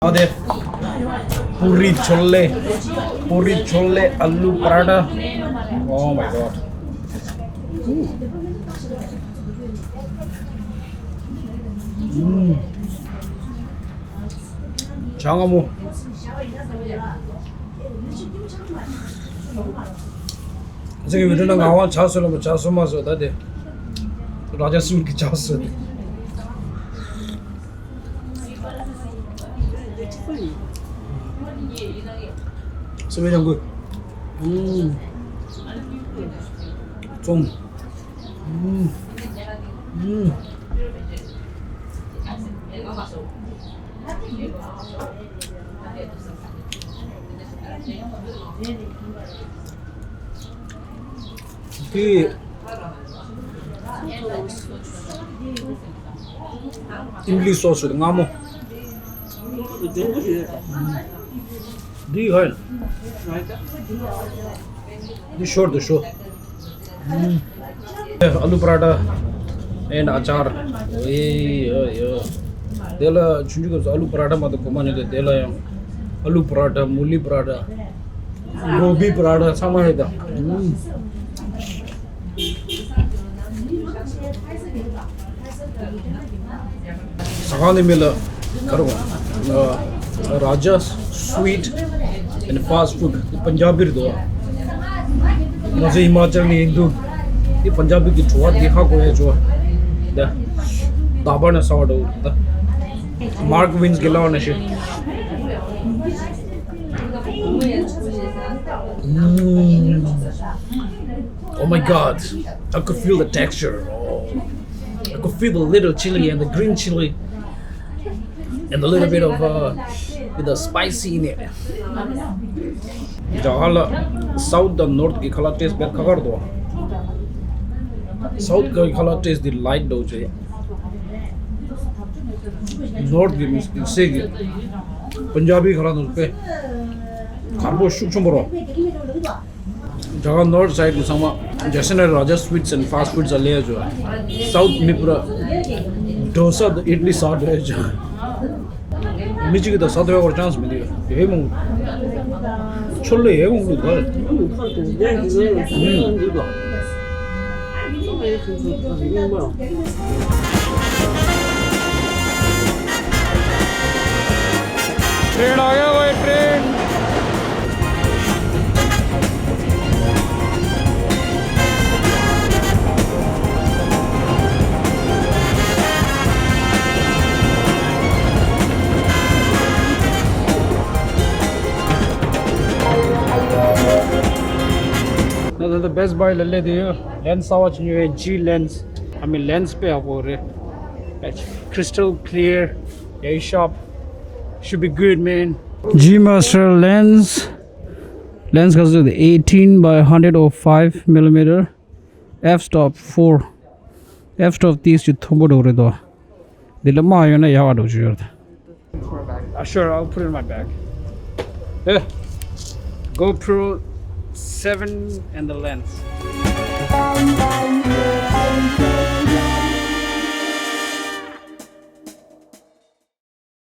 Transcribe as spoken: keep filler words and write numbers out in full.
ཨ་དེ། པུ་རི་ཆོ་ལེ། པུ་རི་ཆོ་ལེ་ཨ་ལུ་པ་ར་ཐ། Oh my god. ཇ་མངར་མོ། ཨ་ཅག་གི་བི་ཌིའོ་ནང་ང་རང་ཇ་བཟོས་ལ་མ་ཇ་བཟོས་མ་བཟོས་ད་དེ། ར་ཇ་སུ་གི་ཇ་བཟོས་ཏེ། སུ་བའི་ལ་འགུལ། ཙོང་། དེ་ཨིམ་ལི་སོ་སི་མངར་མོ། འདི་ཧན། འདི་ཤོར་དུ་ཤོ། ཨ་ལུ་པ་ར་ཐ་and ཨ་ཅར། ཨེ་ཡོ་ཡོ། དེ་ལ་ཆུང་ཆུང་སྐབས་སུ་ཨ་ལུ་པ་ར་ཐ་མ་གཏོགས་གོ་མ་མྱོང་དེ། དེ་ལ་ཡང་ཨ་ལུ་པ་ར་ཐ། མུ་ལི་པ་ར་ཐ། གོ་བི་པ་ར་ཐ་ཚང་མ་ཡོད་ད། ཟ་ཁང་ནས་མི་ལ་ག་རེ་གོ། ར་ཇ་sweet and fast food. པན་ཇ་བི་རེད་དོ། ང་ཚོ་ཧི་མ་ཅལ་ནས་ཡིན་དུས་དེ་པན་ཇ་བི་གི་བྲོ་བ་དེ་ཧ་གོ་ཡ་བྱོས། ད་ད་བར་ན་ས་བ་འགྲོ་ད། མར་ཀུ་ཝིན་གི་ལ་བ་ན་ཤི། Oh my god, I could feel the texture. Oh, I could feel the little chili and the green chili and a little bit of uh, with the spicy in it. རྒྱ་གར་ལ་སའུ་ཐི་དང་ནོར་ཐི་གི་ཁ་ལག་ཊེ་སི་ཊི་དཔེ་ཁག་ཁག་རེད་དོ། སའུ་ཐི་གི་ཁ་ལག་ཊེ་སི་ཊི་དེ་ལའིཊ་འདྲ་བོ་བྱས། ནོར་ཐི་གི་མི་སེ་གི་པན་ཇ་བི་ཁ་ལག་ནང་དཔེ་གར་པོ་ཤུགས་ཆེན་པོ་རོ། རྒྱ་གར་ནོར་ཐི་སའིཌ་གི་ཚང་མ་རྒྱ་སེ་ན་ར་ཇ་སུ་ཝིཊ་ཨེན་ཌི་ཕཱ་སི་ཊི་ཕུཌ་ཟ་ལེ་ཡ་བྱོས། སའུ་ཐི་མི་པུ་ར་ཌོ་ས་དང་ཨིཌ་ལི་ཟ་འགྲོ་ཡ་བྱོས། མི་གཅིག་གིས་ད་ཟ་ཐུབ་ཡ་བར་ཅན་སི་མི་འདུག་ཡ་མོ། ཆོ་ལེ་ཡ་མོ་ལུག་ག་ལ། ཊེན་ཨ་གཡ་བྷའི་ཊེན། ད་ད་ད་བེ་སི་ཊི་བྷའི་ལ་སླེབས་དུས་ཡོད། ལེན་སི་གསར་པ་ཅིག་ཉོས་ཡོད། ཇི་ལེན་སི། ཨ་མི་ལེན་སི་དཔེ་ཡག་པོ་རེད། Crystal clear, very sharp. Should be good, man. G Master lens. Lens ག་ཚོད་རེད། eighteen by hundred or five millimeter. F stop four. F stop ཏིས་ཅིག་མཐོན་པོ་འདྲ་རེད་དོ། འདི་ལ་དམག་ཡོད་ན་ཡག་པ་འདྲ་ཅིག་ཡོད་རེད། Uh, sure, I'll put it in my bag. Yeah. GoPro seven and the lens.